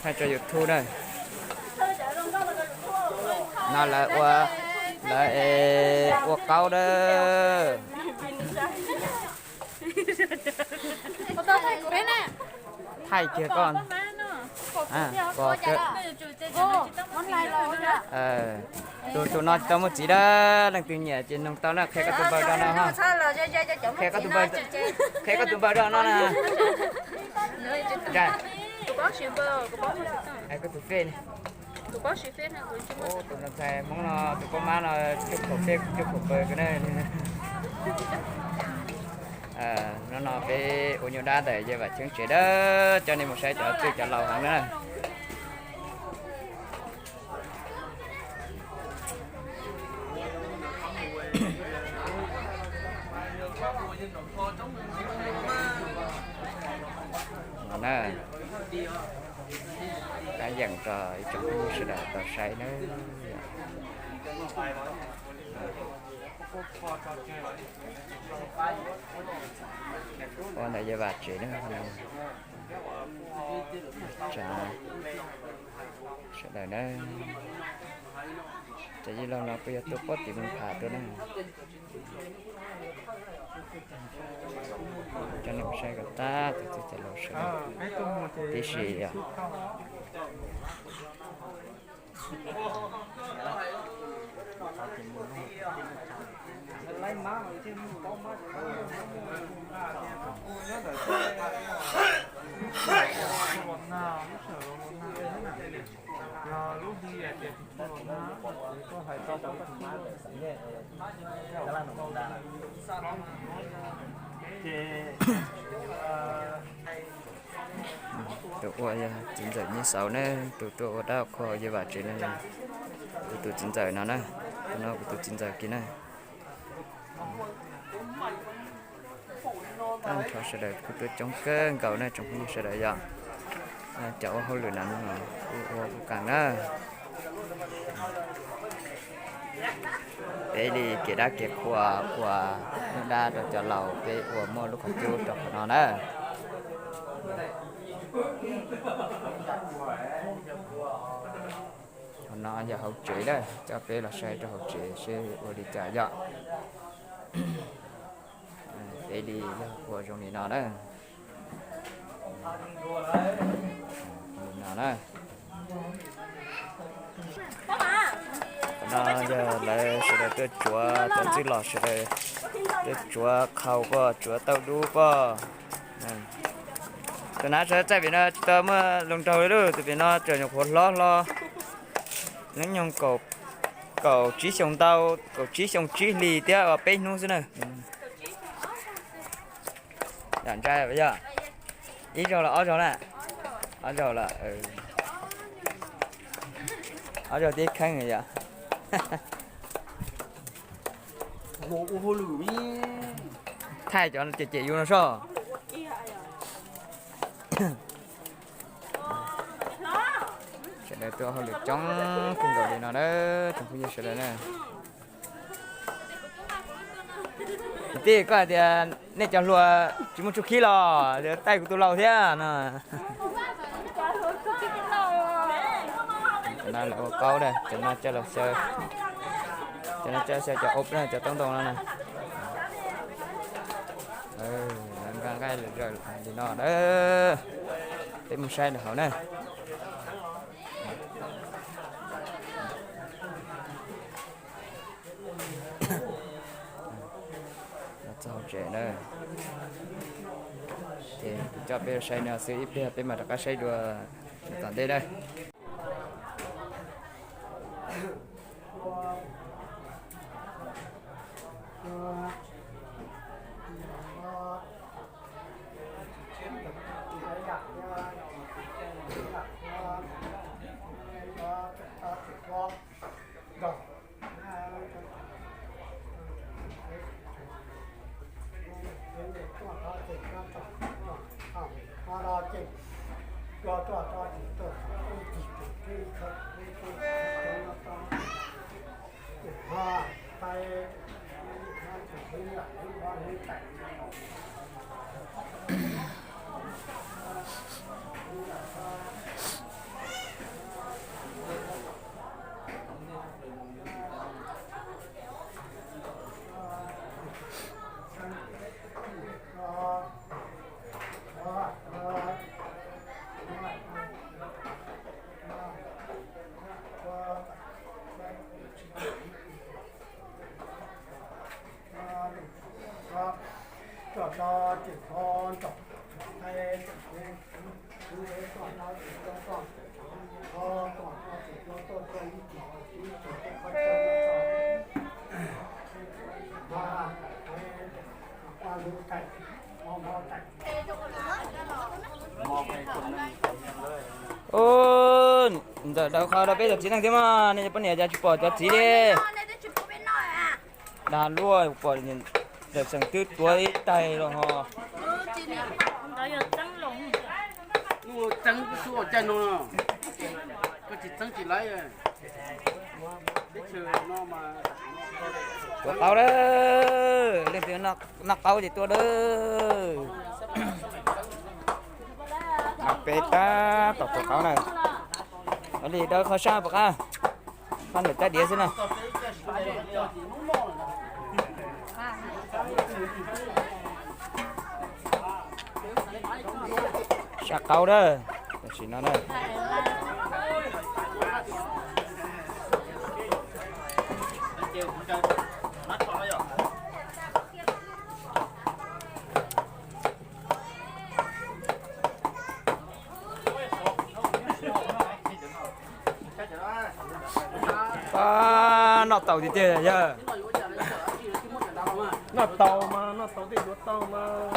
Thaij tso YouTube na. No lawv ua, lawv ua qaub na. Thaij kiag koj. Pom, tus, tus no tsis tau muaj txiv na, leej twg nyiam ces nug tau na, qhia koj tus npawb rau no. Qhia koj tus npawb, qhia koj tus npawb rau no na. Koj tus fej, tus ntxhais Hmoob no tus poj mab no cuaj kaum fej cuaj kaum pawg na. No no peb ua nyuj dab ntawm yawg Vam Cheeb tsev dab, coj nej mus saib cov twj cov laus heev na. No na, qab yeem rau ib tsoom phooj ywg sawv daws tau saib nawb. Ua ntawm yawg Vam tsev na, tsav sawv daws na. Cov yij laug no kuj yog tuaj pob tim Moos Pham tuaj na. Coj nej mus saib kom tag tus twj cov laus sawv daws tib si os. Tus ua yog txiv ntxawm Nyiaj Xauv na, tus tuaj ua dab ua qhua yawg Vam tsev no, kuv tus txiv ntxawm no na, tus no kuv tus txiv ntxawm kiag na. Tag nrho sawv daws kuj tuaj coob kawg nkaus na tsoom phooj ywg sawv daws yom. Cov ua hauj lwm no kuj ua kuj qees na. Peb li kev dab kev qhua ua nyuj dab rau cov laus, peb ua muaj lub qhov cub rau qhov no na. Qhov no yog hauv tsev na, coj peb los saib rau hauv tsev seb ua li cas yom. Peb li yog ua zoo li no na. Li no na. Qhov no yog lawv sawv daws tuaj tsuav cov ntxwj los, sawv daws tuaj tsuav qhau poj, tsuav tauj dub poj. Tus nav sawv txaij pem no tsis tau muaj hluas nraug li lauj, tus pem no tseem nyuam qhuav hlob hlo, hnub nyoog kaum tsib xyoos ntau, kaum tsib xyoo tsib hlis thiab peb hnub xwb na. Yam ntsa yog ib zaug los ob zaug na? Ob zaug lawm. Ob zaug tib kheej yom. Thaij cov cem cem yus no soj. Sawv daws tuaj hauj lwm coob kawg nkaus li no na, tsoom phooj ywg sawv daws na. Tij, koj hais tias nej cov hluas tsis muaj txuj khib los taij kuv tus laus thiab no. Cov no lawv ua qaub na, cov no coj los xyaw, cov no coj xyaw cov ob na, cov taub ntoo no na. Nqa nqaij zawm li no na. Peb mus saib lawm hauv na. Los txog hauv tsev na. Ces kuv coj peb saib no xwb, ib pliag peb mam rov qab saib dua tom ntej na. Ntxawm daws qhov rau peb cov txiv neej thiab mas, nej cov poj niam cas tsis pom cov txiv li. Dag luaj, pom Ntxawm Xeem twb tuav ib taig los ho. Txeeb xwb ua caij no, koj tsis txeeb tsis laiv. Tuav qaub lawm, leej twg noj qaub ces tuaj lawm. Noj peb tab tom tuav qaub na. Ua li dawb qhov sab puas qab? Qhov ntawm tab diav xwb na. Sab qaub na, tam sim no na. Pab, noj tau tiag tiag yawg. Noj tau mas, noj tau tej yuav tau mas.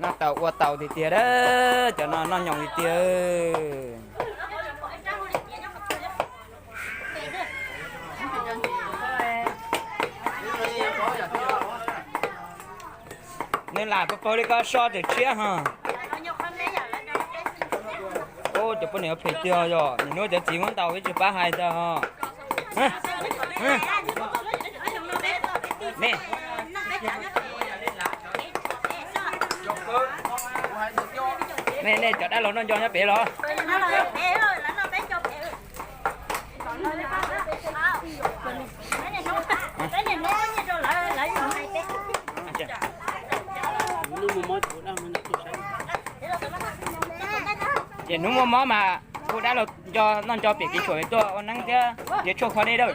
Noj tau ua tau tiag tiag, cov no noj nyoos tiag tiag. Nws lam pag paug li koj so tseem tshiab ho. Ub, cov poj niam phem tiag yog nim no cov txiv muab ntaus ib tsis pab hais ntag ho. Nej, nej cov dab laug noj nco nyob pem los? Ces hnub muaj mob mas kuj dab laug nco, noj nco pem kev tshuam tuaj ua neeb thiab, ces tshuaj kho dej dawb.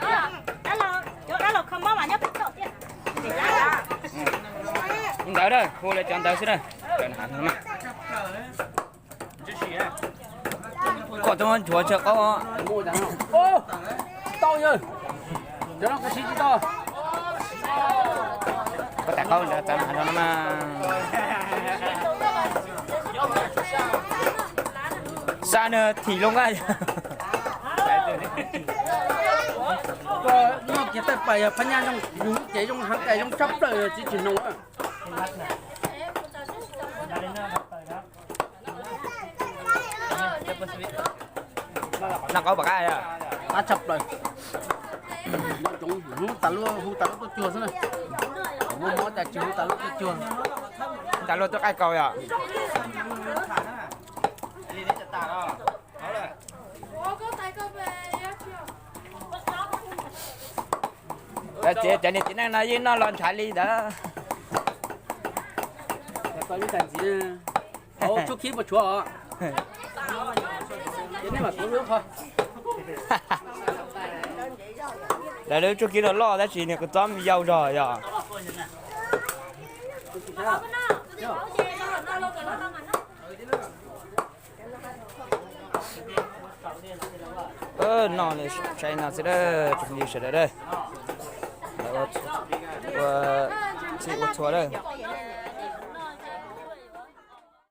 Ntawd a, hu lawv cov ntawd xwb na. Kom tau nchuav tsawg qaub. Tau yawg, cov no kuv siv tsis tau. Koj tais qaub ntawd txav mas no mas. Xa nws thim loo nqaij. Koj noj kiag taj pais yog phab nyaj zoo, yus lub cev zoo heev, zoo tshaj plaws tsis tsis hnoos. Noj qaub pom qab, qab tshaj plaws. Hnub tas luaj hu tas luaj tuaj cuag xwb na. Muaj mob cas tsis hu tas luaj tuaj cuag. Tas luaj tuaj qaij kaus yom. Cov niag txiv neej no yeej noj los ntshav li ntawd. Tsuab khib puas tshuav os? Lawv lub tsuab khib no loj tab sis nws kuj txob me yau zog yog. Noj li saib no xwb dawb, tsoom phooj ywg sawv daws dawb. Ua txhij ua txhua dawb.